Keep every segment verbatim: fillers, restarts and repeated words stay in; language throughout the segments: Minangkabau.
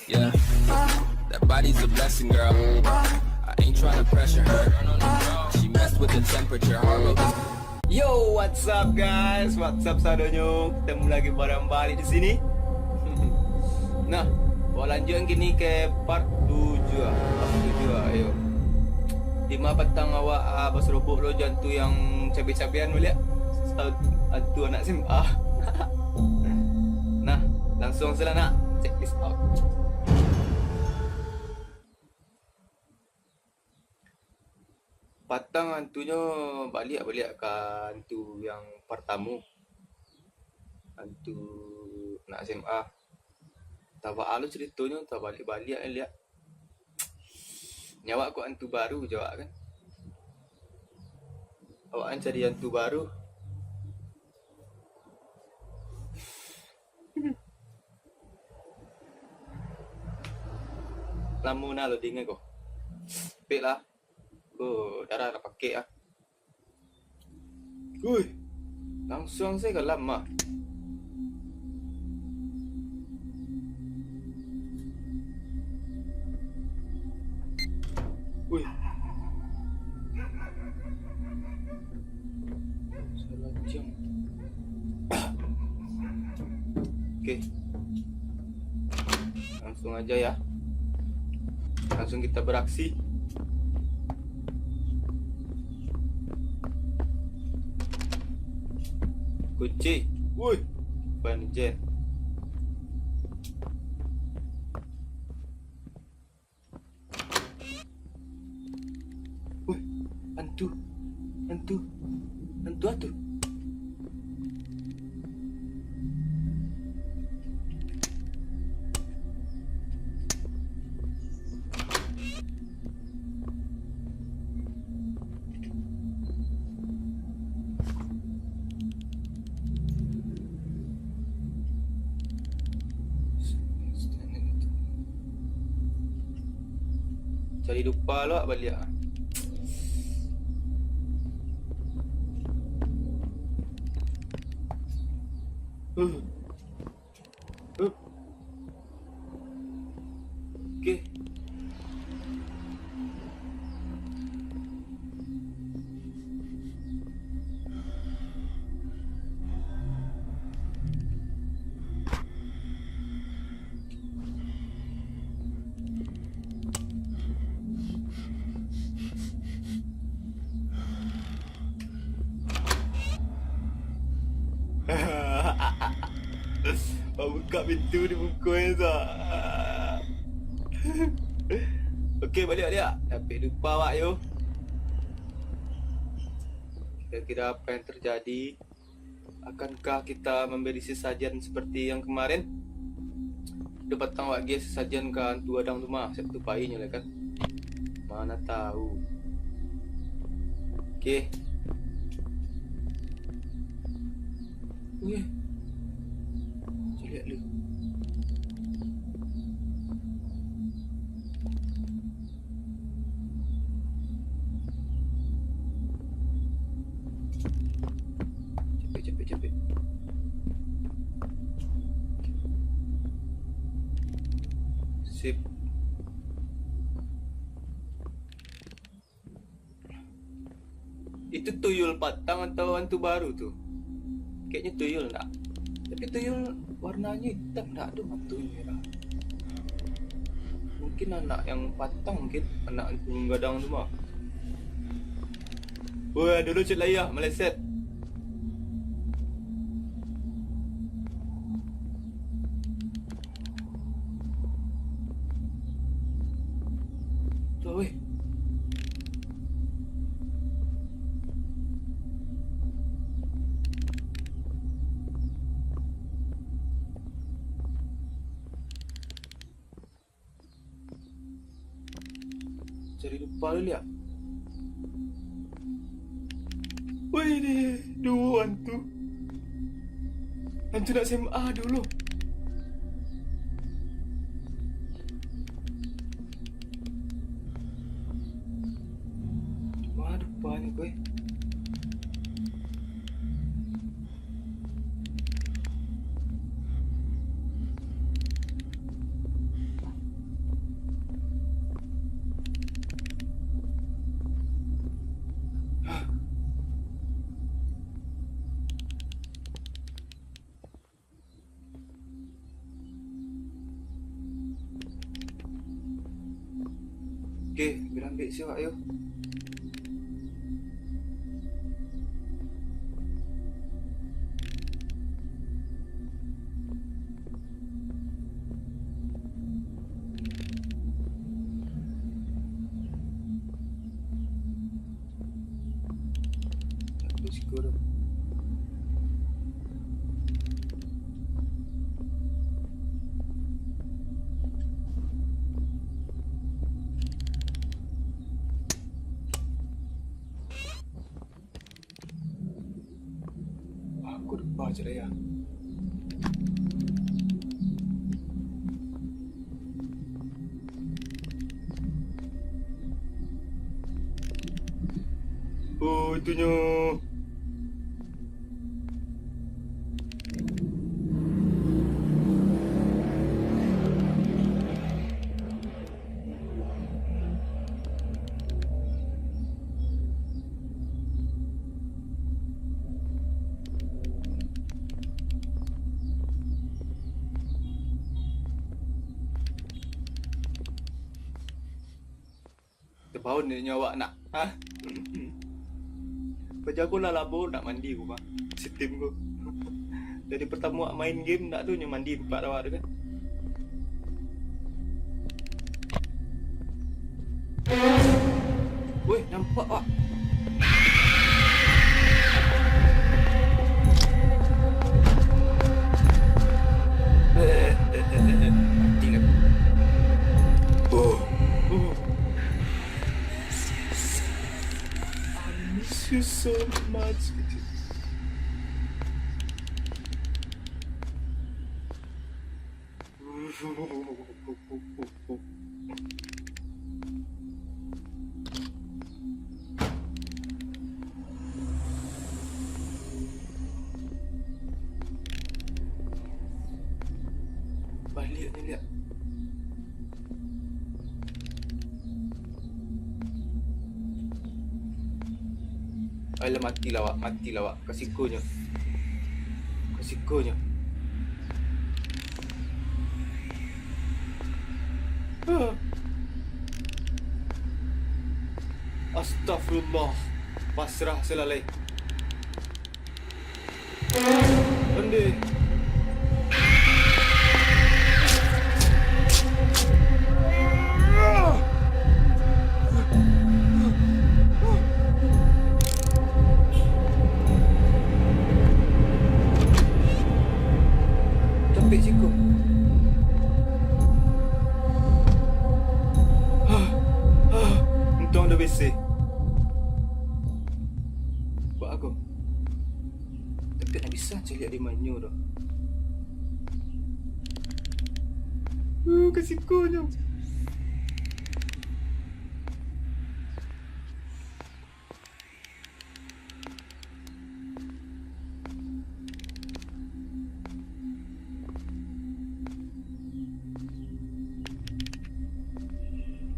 Yeah. That body's a blessing, girl. I ain't tryna pressure her. She messed with the temperature, heart rate is Yo, what's up, guys? What's up sadonyo? Ketemu lagi barang balik di sini. Nah, awak lanjuikan kini ke part tujuah. Part tujuah, ayo. Dima patang awak, ah, baserobok lo jo antu yang cabe-cabean baliak. Sa-, antu anak S M A. Nah, langsung sajolah nak. Check this out. Patang antunyo baliak-baliak ka antu yang partamo. Antu anak S M A. Tabaa lo caritonyo, tabaliak-baliak liak. Nyo awak kok antu baru jo awak kan. Awak kan cari antu baru. Lamo nah loading ko. Pek lah. Bo, darah lah pakek ah. Ui, langsung sajo ka dalam ah. Ui. Salah jam. Oke. Langsung aja ya. Langsung kita beraksi. Kunci. Woi. Ban jen. Woi, antu. Antu. Antu atu. Cari dupa lo baliak. Huh. Huh. Oke. Babukak pintu, dipukul, sa. Oke, baliak, baliak. Dapek dupa awak yo. Kira-kira apa yang terjadi? Akankah kita memberi sesajen seperti yang kemarin? Dapek awak agiah sesajen ka antu gadang tu mah, siap tu pai nyo lah kan. Mana tahu. Oke. Wih. Caliak lu. Capek, capek, capek. Sip. Itu tuyul patang atau antu baru tu? Kayaknya tuyul, ndak? Tapi tuyul warnanya hitam, ndak ado matonyo merah. Mungkin anak yang patang, mungkin anak antu gadang tu mah. Woi, dulu cek layah meleset. Tu, weh. Cari dupa dulu, ya. Wih, deh, duo antu. Antu nak S M A dulu. Waduh, banyak, weh. Oke, berambik siwak yo. Siko tu. Aku lupa cara ya. Oh, itunyo. Tabaun dek nyo awak nak, ha? Paja ko lah labo nak mandi ko, Bang. Sitim ko. Dari pertamo awak main game, ndak tu nyo mandi tempat awak tu kan. Weh, nampak, Wak. Mati lah. Oh. Oh. I miss you so much. Baliak ni, liak. Alah, matilah awak, matilah awak. Ka siko nyo. Ka siko nyo. Astagfirullah. Pasrah salalai. Ondeh. Capek siko. Untuang ado WC. Buat apo? Tapi ndak bisa caliak di ma nyo doh. Uh, ka siko nyo.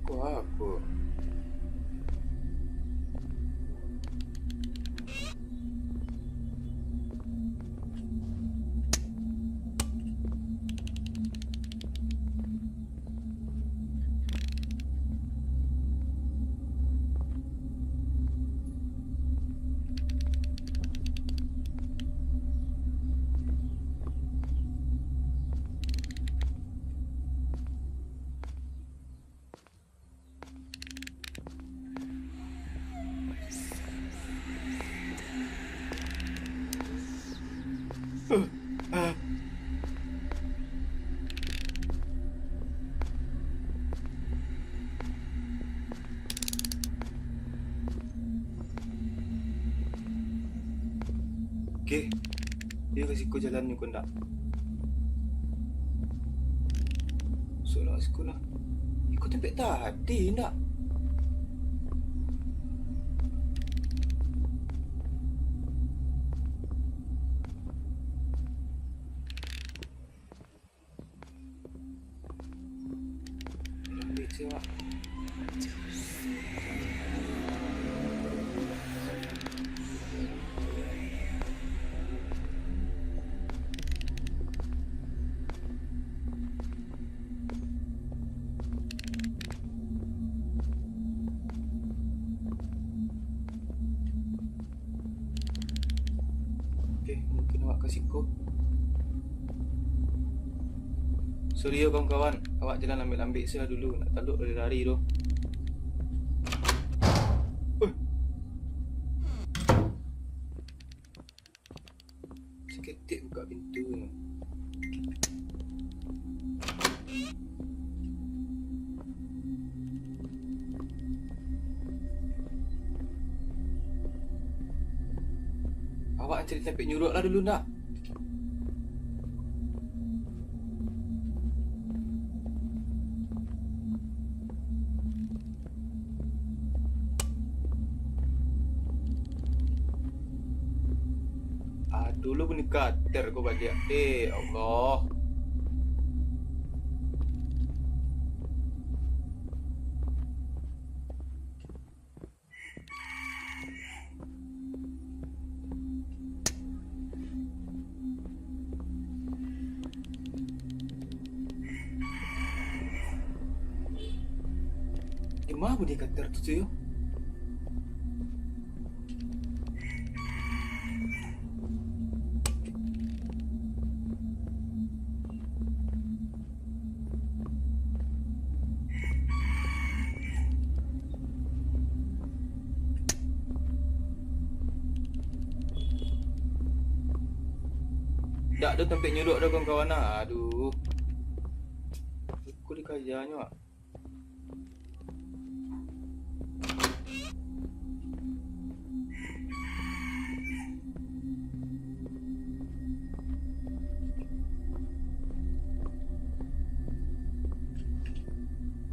Ko apo? Oke. Iyo ka siko jalannyo ko ndak? Masuaklah ka siko lah. Iko tampek tadi ndak? Ka siko. Sorry yo kawan-kawan, awak jalan lambek-lambek se lah dulu, nak taluak lari-lari tu. Uh. Saketek bukak pintu tu. Awak cari tampek nyuruak lah dulu ndak? Aduh, lo bunyi kater ko baliak. Eh, Allah. Di ma bunyi kater tu, tu yo? Dak ado tampek nyuruak doh kawan-kawan ah. Aduh. Aku dikajanyo ah.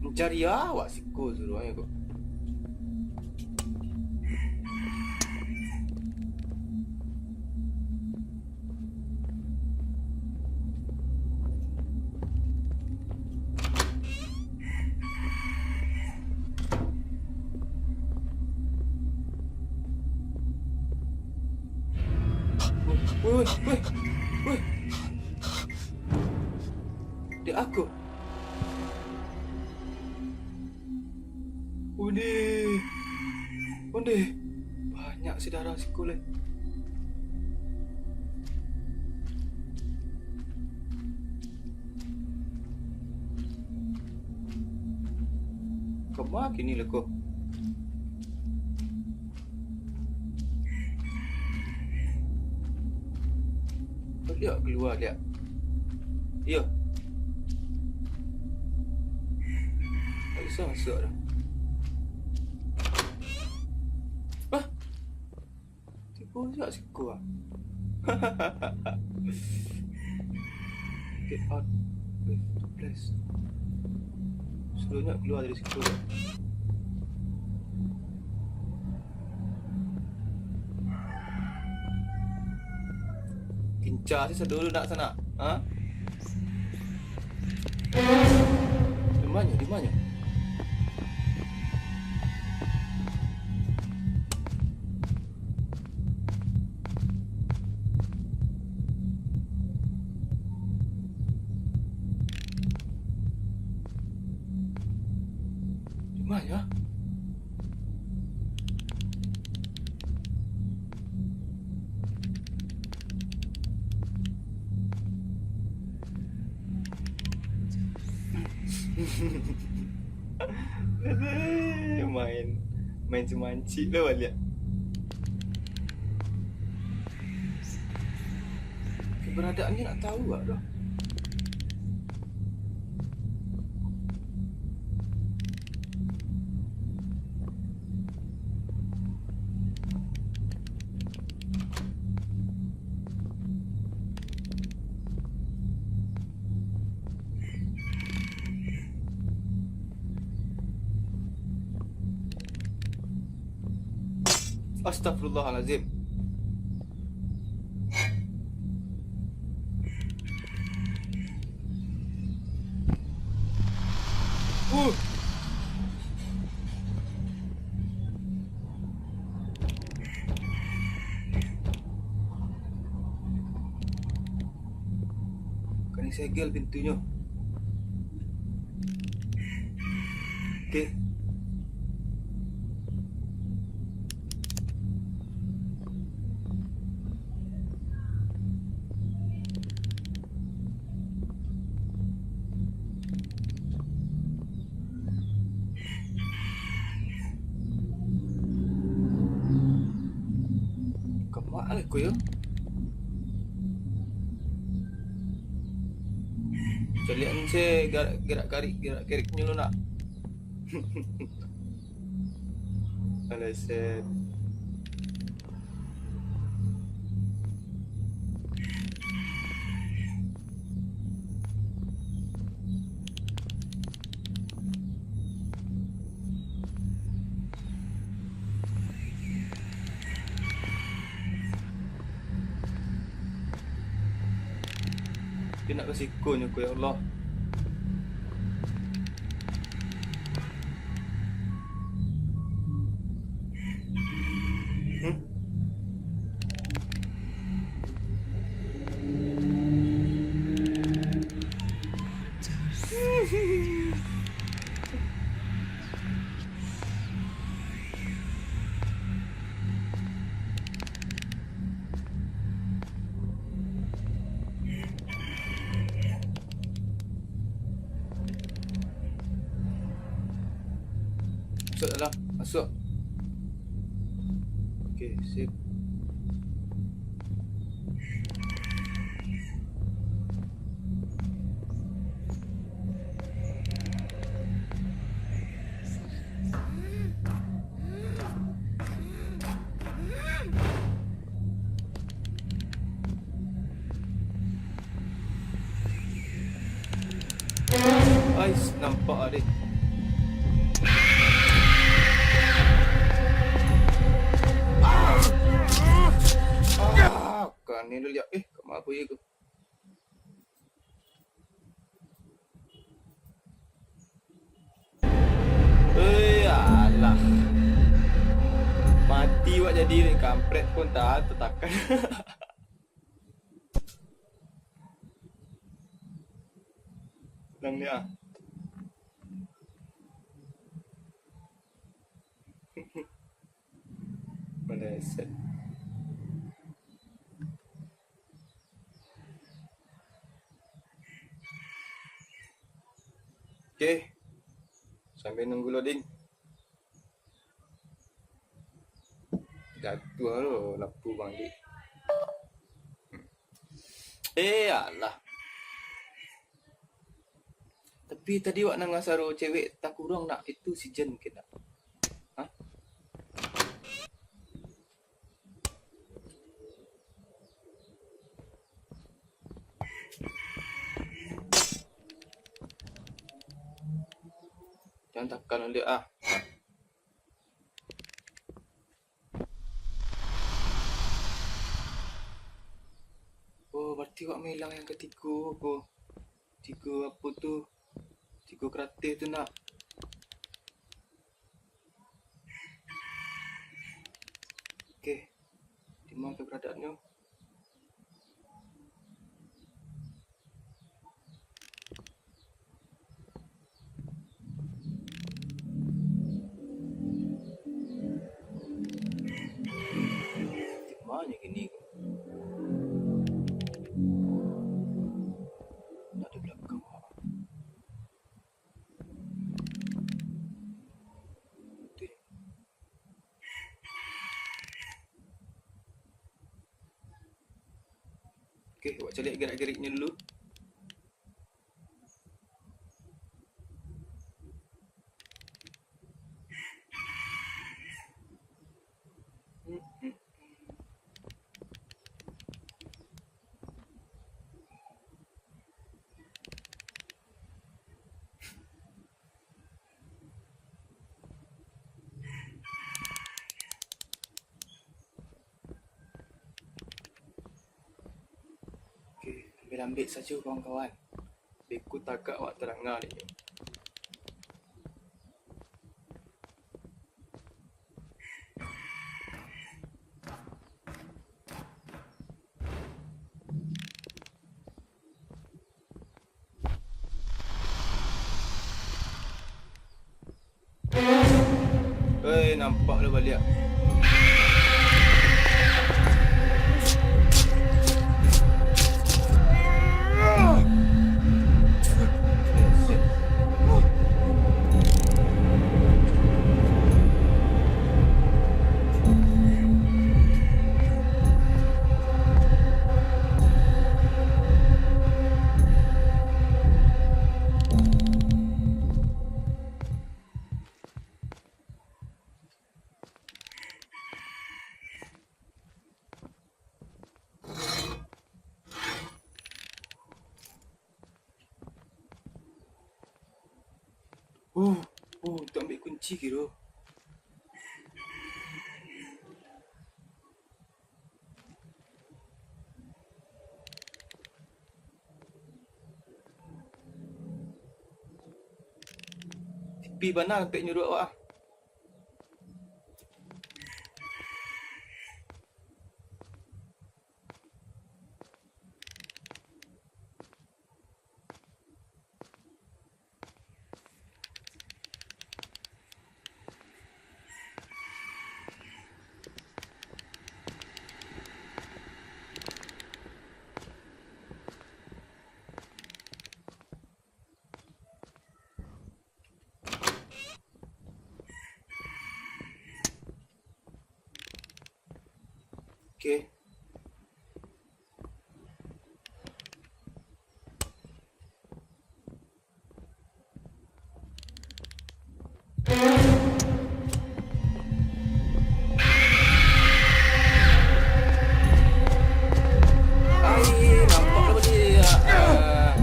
Mancari awak siko suruahnyo ko. Weh, weh, weh, weh. Dek aku. Ondeh. Ondeh. Banyak se darah siko lai. Kama kini lai ko? Baliak kalua liak. Iyo. Tak bisa masuak dah. Hah? Tibo juo siko ah. Get out of the place. Suruahnyo kalua dari siko. Kinca se sadulu nak sanak, ha? Di manyo, di manyo? Di manyo? Main, main semancik lah baliak. Keberadaannyo nak tahu awak doh. Astagfirullahalazim. Uh. Kani segel pintunyo. Oke. Ko yo. Caliak se gerak, gerak garik, gerak gerik nyo lu nak. Alah, set. Dia nak ka siko nyo ko, ya Allah. Hmm? Masuk dalam, masuk. Okey, sip. Ais, nampak ah deh. Ah, ah, ah. Kan ni lu lihat. Eh, kat ma ko ye ko? Eh, alah. Mati wak jadi dek kampret pun tahan tatakan. Nang ni ah. Maleset. Okey. Sambil nunggu loading. Jatuah lo lampu bang dek. Eh, alah. Tapi tadi wak nangah saro cewek takurang nak itu si Jen mungkin nak. Hah? Jangan takan dia ah. Oh, berarti wak mahilang yang katigo ko. Tigo apo tu? Tigo krateh tu nak. Okey. Di ma keberadaannyo? Di ma nyo kini ko? Nak di balakang, ha. Itu nyo. Okey, wak caliak gerak-geriknyo dulu. Okey, ambiak-ambiak sajo, kawan-kawan. Beko tagak awak tadanga dek nyo. Hei, nampak lah baliak. Uh, uh, tu ambil kunci kiro. Tipih bana pek nyuruak awak ah. Oke. Ai, nampak lah tadi. Ah, ah.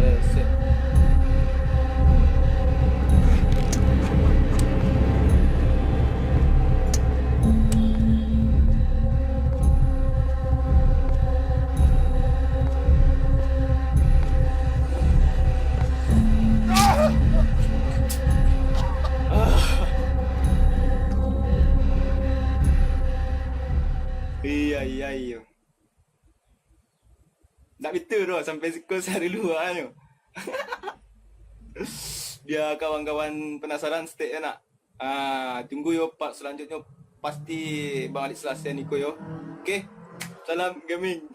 Eh, set. Iya, iya, iya. Ndak bitu doh sampai siko sari lua nyo. Bia kawan-kawan penasaran, stay yo nak. Ah, tunggu yo part selanjutnyo, pasti Bang Adik Selasian iko yo. Oke. Salam gaming.